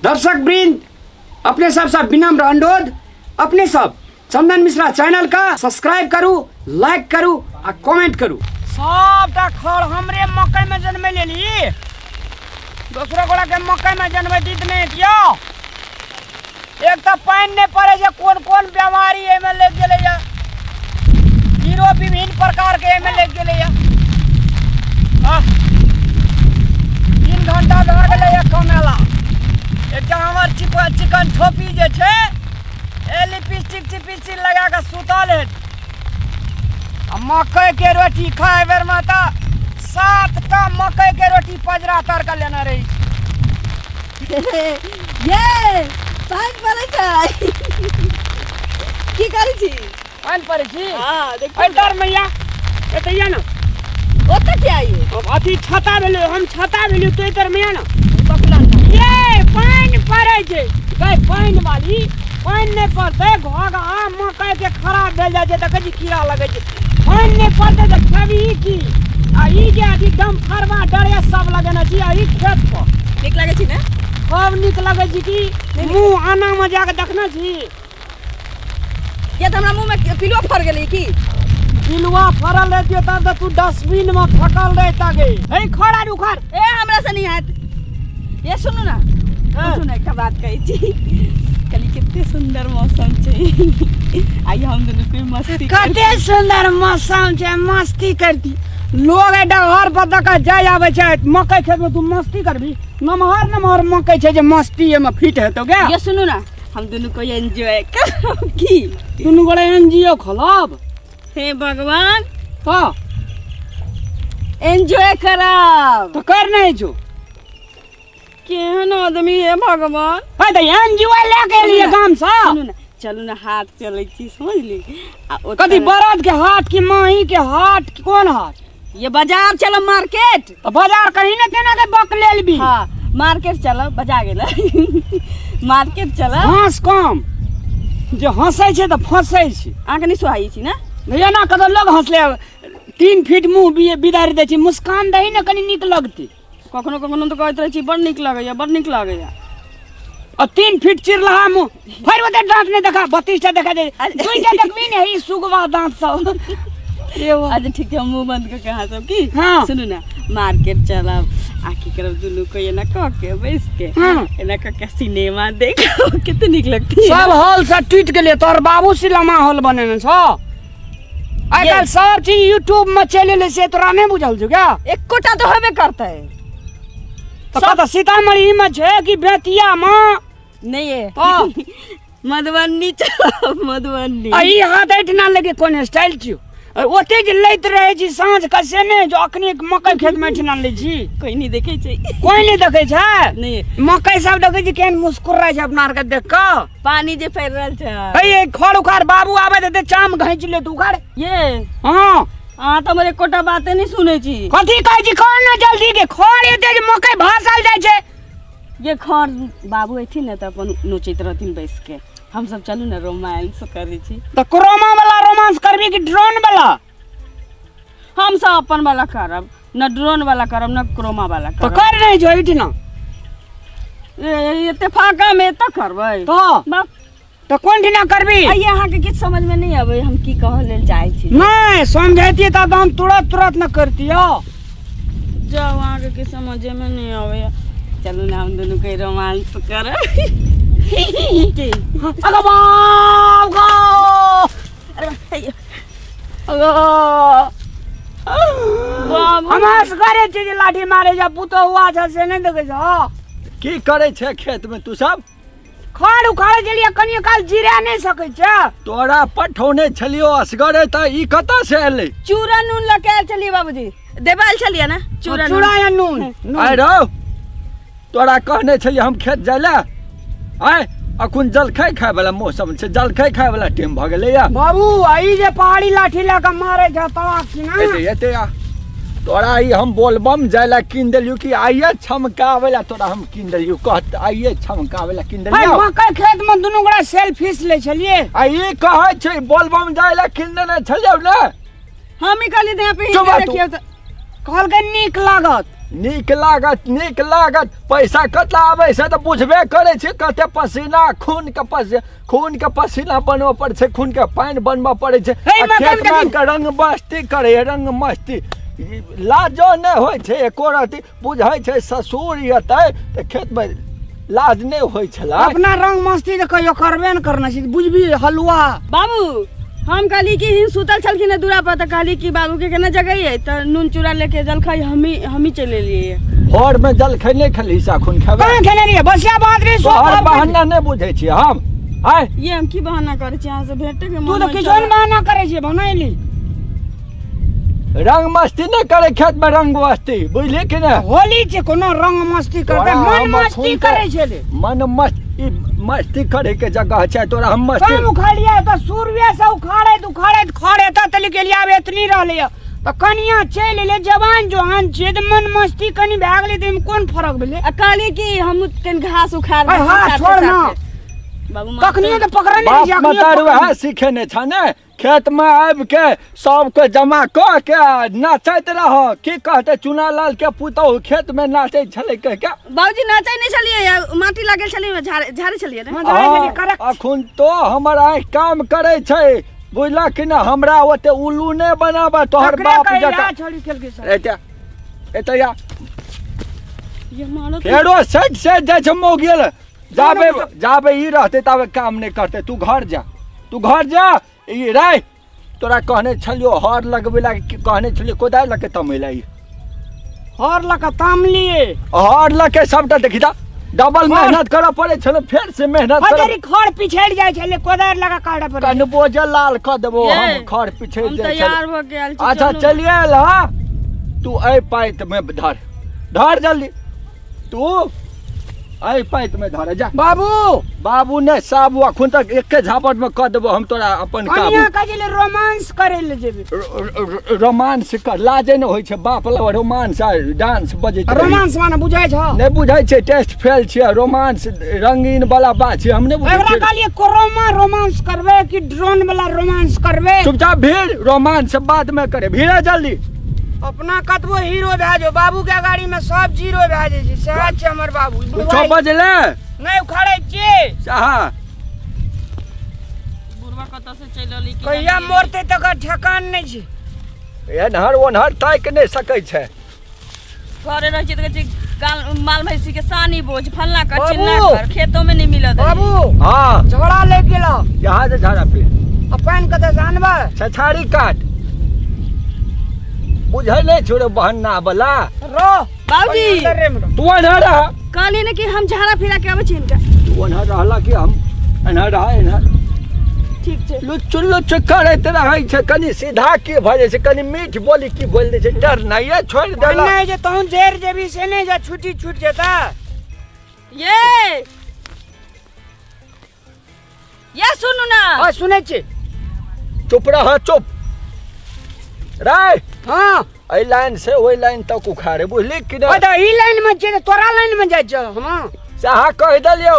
दर्शक वृंद, अपने सब सब विनम्र अनुरोध, अपने सब चंदन मिश्रा चैनल का सब्सक्राइब करू, लाइक करू आ कमेंट करू। सबटा खर हमरे मकई में जन्मे लेली, दोसरो गोड़ा के मकई में जन्मे दित नहीं दियो। एक तो पानि नहीं पड़े छै, कोन कोन बीमारी एहिमे लागि गेलैया, कीड़ो विभिन्न प्रकार के एहिमे लागि गेलैया। 3 घंटा भए गेलैया कमेला। एकटा हमर चिकन ठोपी जे छै, ए लिपस्टिक चिपिस्टिक लगा कऽ सुतल है। आ मकई के रोटी खाए बेर में तऽ 7टा मकई के रोटी पजरा तर के लेने रही। ये पानि पड़ै छै, की करै छी? पानि पड़ै छी? हाँ, देखियौ। एहि तर मैया, एतऽ या ने। ओतऽ किया आइए? अब अथी छता भेलै, हम छता भेलियौ, तो एहि तर मैया ने। बकुला ने। ये पानि पड़ै छै गै, पानि वाली पानि नहि पड़तै, घोघा मकई के खराब भेल जाइ छै, देखै छी कीड़ा लगै छै। पानि नहि पड़तै तऽ खेबही की? आ ई जे अथी दम फरवा डरे सब लगेने छी आ ई खेत पर। नीक लगै छी ने? खूब नीक लगै छी की। मुँह आना में जाके देखने छी? ये तऽ हमरा मुँह में पिलुआ फड़ गेलै की? पिलुआ फड़ल रहतियो तब तऽ तू डस्टबिन में फेकल रहता गे। हे खड़ा उखाड़। ए हमरा से नहीं हैत। ये सुनू ना, हाँ। सुनू ना, एकटा बात कहै छी। कली कते सुंदर मौसम छै, आइ हम दुनू कोई मस्ती कर- कते सुंदर मौसम छै, मस्ती करती लोग एटा घर पर दऽ कऽ जाय आबै छै। मकई खेत में तू मस्ती करबी? नमहर नमहर मकई छै जे मस्ती एमे फिट हेतौ गे। ये सुनू ना, हम दुनू कोई एंजॉय करब की? दुनू गोरे एनजीओ खोलब? हे भगवान। हाँ। एंजॉय करब। तो कर नहीं छो। केहन आदमी है भगवान। है तऽ एनजीओ लए के एलियै गाम सँ। सुनू ना, चलू ना हाथ चलै छी, समझली? आ ओतऽ कथी बरद के हाथ की माही के हाथ की कोन हाथ? ये बाजार चलो, मार्केट। तऽ बाजार कहीं ने तेना के बक लेल भी। हाँ, मार्केट चलो, बजा गेल। मार्केट चलो। हंस कम, जे हंसै छै तऽ फंसै छै। अहाँके नहि सोहाइ छी ने? एना कतौ लोग हंसले 3 फीट मुँह बिदारि दै छै। मुस्कान दही ने कनी नीक लगतै। कखनो कखनो तऽ कहैत रहै छी बड़ नीक लगैया, बड़ नीक लगैया। आ 3 फीट चिरलहा मुँह, फेर ओते दाँत नहि देखा, 32टा देखा दे, 2टा देखबी ने, ई सुगवा दाँत सब। एगो। अच्छा ठीक छै, हम मुँह बंद कऽ के अहाँ सब की? हाँ। सुनू ना, मार्केट चलब आ की करब, दुनू को एना कऽ के बैस के हाँ। एना कऽ के सिनेमा देखब, कते नीक लगतै। सब हॉल से टूटि गेलै, तोहर बाबू सिनेमा हॉल बनेने छौ। आइ काल्हि सब चीज यूट्यूब में चलि एलै, से तोरा नहि बुझल छौ क्या? एकोटा तऽ होबे करतै। तऽ कतऽ सीतामढ़ी में छै कि बेतिया में? नहि ये। हाँ। मधुबनी चलब, मधुबनी। आ ई हाथ एहिठिना लगे कोन स्टाइल छियौ? आ ओते जे लैत रहै छी साँझ के से नहि, जो अखनी मकई खेत में एहिठिना लै छी। कोई नहीं देखै छै। कोई नहीं देखै छै? नहि। मकई सब देखै छी केहन मुस्कुराइ छै अपना आरके देख कऽ। पानी जे पड़ि रहल छै। हे ये खड़ उखाड़, बाबू आबै देते चाम घैंच ले तू उखाड़। ये। हाँ। अहाँ तऽ हमर एकोटा बाते नहि सुनै छी। कथी कहै छी? कह ने जल्दी के खड़ एते जे मकई भासल जाइ छै। ये खड़ बाबू एथिन ने तऽ अपन नोचैत रहथिन बैस के। हम सब चलू ने रोमांस करै छी। तऽ क्रोमा वाला रोमांस करबी कि ड्रोन वाला? हम सब अपन वाला करब, न ड्रोन वाला करब न क्रोमा वाला तऽ करब। कर नहि जो एहिठिना। ए, एते फाका में एतऽ करबै? तऽ? बाप। तऽ कोन ठिना करबी? आइए अहाँके किछु समझ में नहीं आबै हम की कहऽ लेल चाहै छी। नहीं समझैतियै तब हम तुरंत तुरंत न करतियौ। जाउ, अहाँके किछु समझे में नहीं आबैया। चलू ने हम दुनू के रोमांस करब। की? अगो बाप गो। अरे हे। अगो। बाबू। हम असगरे छी जे लाठी मारे जा पुतोह हुआ छै से नहि देखै छौ? की करै छै खेत में तू सब? खड़ उखाड़े छलियै, कनियो काल जिरा नहि सकै छै। तोरा पठौने छलियो असगरे तऽ ई कतऽ से एलै? चूड़ा नून लऽ के आयल छलियै बाबूजी, देबऽ आयल छलियै ने चूड़ा नून। चूड़ा या नून? नून। आइ रौ, तोरा कहने छलियै हम खेत जाय लए। आइ अखन जलखै खाय वाला मौसम छै, जलखै खाय वाला टाइम भऽ गेलैया। बाबू, आ ई जे पहाड़ी लाठी लऽ कऽ मारै छै तोरा की ना? एते एते आ। तोरा ई हम बोलबम जाय लए कीन देलियौ कि आइये छमकाबै लए तोरा हम कीन देलियौ? कह तऽ आइये छमकाबै लए कीन देलियौ? भाई, मकई खेत में दुनू गोरा सेल्फी लै छलियै। आ ई कहै छै बोलबम जाय लए कीन देने छलियौ ने? हम ही कहलियै तऽ यहाँ पे चुप हिनका तू। देखियौ तऽ कहलकै नीक लागत। नीक लागत, नीक लागत। पैसा कतला आबै से तऽ बुझबे करै छी, कते पसीना, खून के पसीना, खून के पसीना बनबऽ पड़ै छै, खून के पानि बनबऽ पड़ै छै। हे, आ मकान खेत के मे के रंग मस्ती करै, रंग मस्ती। ई लाजो नहि होइ छै एको रत्ती। बुझै छै ससुर एतै तऽ खेत मे लाज नहि होइ छलै। अपना रंग मस्ती तऽ कहियो करबे ने करना छै, बुझबी हलुआ। बाबू हम कहली कि हिन सुतल छलखिन हँ दूरा पर, तऽ कहली कि बाबू के केना जगैयै, तऽ नून चूड़ा लेके जलखै हमी चलि एलियै। भोर में जलखै नहि खेलही से अखन खेबै? कहाँ खेने रहियै? बसिया बात रही सो तोहर बाप बहाना नहि बुझै छियै हम। आय ये हम की बहाना करै छी अहाँ से भेटे के तू मन तऽ होइ किछो छलै। ने बहाना करै छियै, बनैली। रंग मस्ती नहि करै खेत में, रंग मस्ती बुझली कि नहि? होली छै, कोनो रंग मस्ती करतै? तोरा मन हम मस्ती अखुन करै छलै। मन मस्त, ई मस्ती करे के जगह छै तोरा हम मस्ती कम उखाड़िए तऽ सूर्य से उखाड़ैत उखाड़ैत खड़े तऽ तलिक एलियै, आब एतनी रहलै। तऽ कनिया चलि एलै, जवान जोहान छियै तऽ मन मस्ती कनि भए गेलै, तऽ एहिमे कोन फरक भेलै? आ कहली कि हम कनि घास उखाड़ अरे देबै हाथ साथे छोड़ ना। साथे। बाबू मारतै। कखनियो तऽ पकड़ने बाप रहै छै, अखनियो मतार पकड़ने। वएह सिखेने छ ने, खेत में आबि के सबके जमा कऽ के नाचैत रह। की कहते चुना लाल के पुतोहु खेत में नाचै छलै कह के? बाबूजी नाचै नहि छलियै, या माटी लागल छलै, झाड़ै छलियै ने। हँ, झाड़ै छलियै, करेक्ट। अखुन तो हमर आँखि काम करै छै, बुझलक कि ने? हमरा ओते उल्लू नहि बनाबऽ तोहर तकरे बाप कहिया जकाँ। छोड़ी केलकै सर। एते एते या। ये मानो तो- फेरो सटि सटि जाइ छै मौगियल। जाबे जाबे ई रहतै ताबे काम नहि करतै। तू घर जा, तू घर जा। ई रे तोरा कहने छलियो हर लगबै ला, कहने छलियो कोदारि लऽ के तमेला ई। हर लऽ कऽ तामलियै। हर लऽ के सबटा देखी तऽ डबल हर- मेहनत करऽ पड़ै छलै, फेर से मेहनत करऽ। हजरी खड़ पिछड़ि जाइ छलै, कोदारि लगा काटऽ पड़ै। कनबो जे लाल कऽ देबो ये, हम, खड़ पिछड़ि हम जाइ छलै। तैयार भऽ के आयल छी। अच्छा चलू। चलिए आयल। हँ तू एहि पाइत मे धर, धर जल्दी, तू एहि पाइत मे धर जा। बाबू बाबू ने साबू, अखन तक एके झापट में कऽ देबो हम तोरा अपन काबू। कनिया कहै छलै रोमांस करै लए जेबै। रोमांस कर, लाजे ने होइ छै बाप लग रोमांस आ डांस बजैत रही। रोमांस माने बुझै छौ? नहि बुझै छै, टेस्ट फेल छियै। रोमांस रंगीन वाला बात छै, हम नहि बुझै एकरा छियै। कहलियै कोरोमा रोमांस करबै कि ड्रोन वाला रोमांस करबै? चुपचाप भीड़, रोमांस बाद में करे, भीड़ जल्दी। अपना कतबो हीरो भए जाओ, बाबू के गाड़ी में सब जीरो भए जाइ छै। सएह छै हमर बाबू। कुछो बजले नहि उखाड़ै छियै। सहा बुढ़वा कतऽ से चलि एली कि कहिया जाने। मरतै तकर ठेकान नहि छै। एन्हर ओन्हर ताकि नहि सकै छै। घरे रहै छै तऽ कहै छै गाल माल भैंसी के सानी बोझ, फल्ला कर, बाबू! चिल्ला कर, खेतो में नहीं मिलत। बाबू हाँ झगड़ा लागि गेल। यहाँ से झाड़ा पी आ पानि कतऽ से आनबै? छछाड़ी काट, बुझै नहि छोड़े बहन्ना वाला। रह बाबूजी। अंदरे में रह। तू एन्हर रह। कहलियै ने कि हम झाड़ा फिरा के अबै छी हिनका। तू एन्हर रहला कि हम एन्हर रह? एन्हर ठीक छै। लुच्चु लुच्चु करैत रहै छै, कनि सीधा की भऽ जाइ छै, कनि मीठ बोली की बोलि दै छै, डर नहि छोड़ि देलक। नहि जे तहन जरि जेबी से नहि जे छुट्टी छूटि जेतै। ये ये सुनू ना। हाँ सुनै छी। चुप रह, चुप रे। हाँ एहि लाइन से ओहि लाइन तक उखाड़े, बुझली कि ओए नहि? तऽ ई लाइन में छियै तऽ तोरा लाइन में जाइ छियै हम। सएह कहि देलियौ,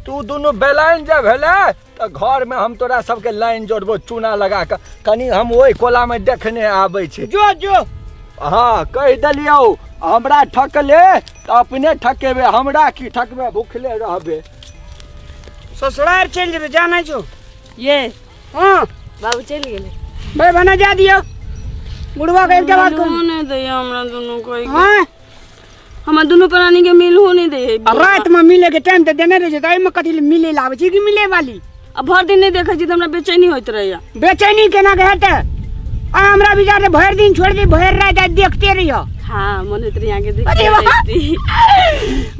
तू दुनू बेलाइन जे भेलै तऽ घर में हम तोरा सबके लाइन जोड़बो चूना लगा कऽ। कनि हम ओहि कोला में देखने आबै छी। जो जो। हाँ कहि देलियौ, हमरा ठकले तऽ अपने ठकेबे, हमरा की ठकबे, भुखले रहबे। ससुरार चलि जेबै, जानै छौ। ये हाँ बाबू चलि गेलै। भाई बना जा दियौ बुढ़वा के एकटा बात कहू। नहीं दैया हमरा दुनू कोई के। हाँ हमरा दुनू प्राणी के मिलहो नहीं दैया। आ रात में मिले के टाइम तऽ देने रहै छै, तऽ एहिमे कथी लए मिले लए आबै छै कि मिले वाली? आ भरि दिन नहीं देखै छी तऽ हमरा बेचैनी होइत रहैया। बेचैनी केना के हेतै? आ हमरा विचार से भरि दिन छोड़ि दे, भरि राति आइ देखते रहियो। हाँ मन होइत रहैया अहाँके अरे देखते वाह। रहिती।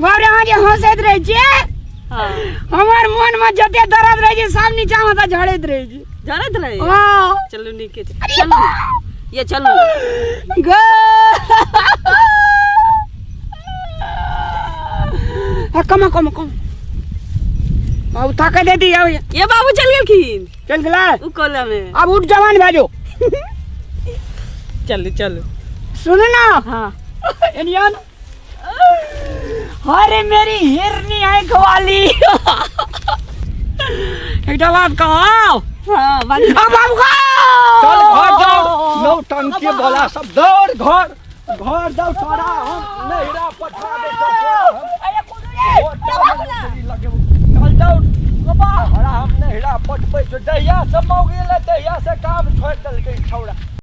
बाप रे, अहाँ जे हँसैत रहै छियै, हाँ हमर मन में जते दर्द रहै छै सब नीचा में तऽ झड़ैत रहै छै। झड़ैत रहैया? हाँ। चलू नीके छै, चलू ये चलू। ग कम कम कम बाबू थाके दे दी। ये बाबू चल गेलखिन। चल गेलै उ कोला में। अब उठ जवान भाजो। चलू चलू। सुन ना। हाँ एनियन अरे मेरी हिरनी आंख वाली, एकटा बात कहो। हाँ बाजू। अब बाबू का चल घर दौड़, नौटंकी वाला सब दौड़ घर। घर जाउ तोरा हम नैहरा पठा दे तोरा हम। अरे कुदू रे ओ, चल जाउ तोरा हम नैहरा पठबै छौ। जहिया से मौगी एलै तहिया से काम छोड़ि देलकै छौड़ा।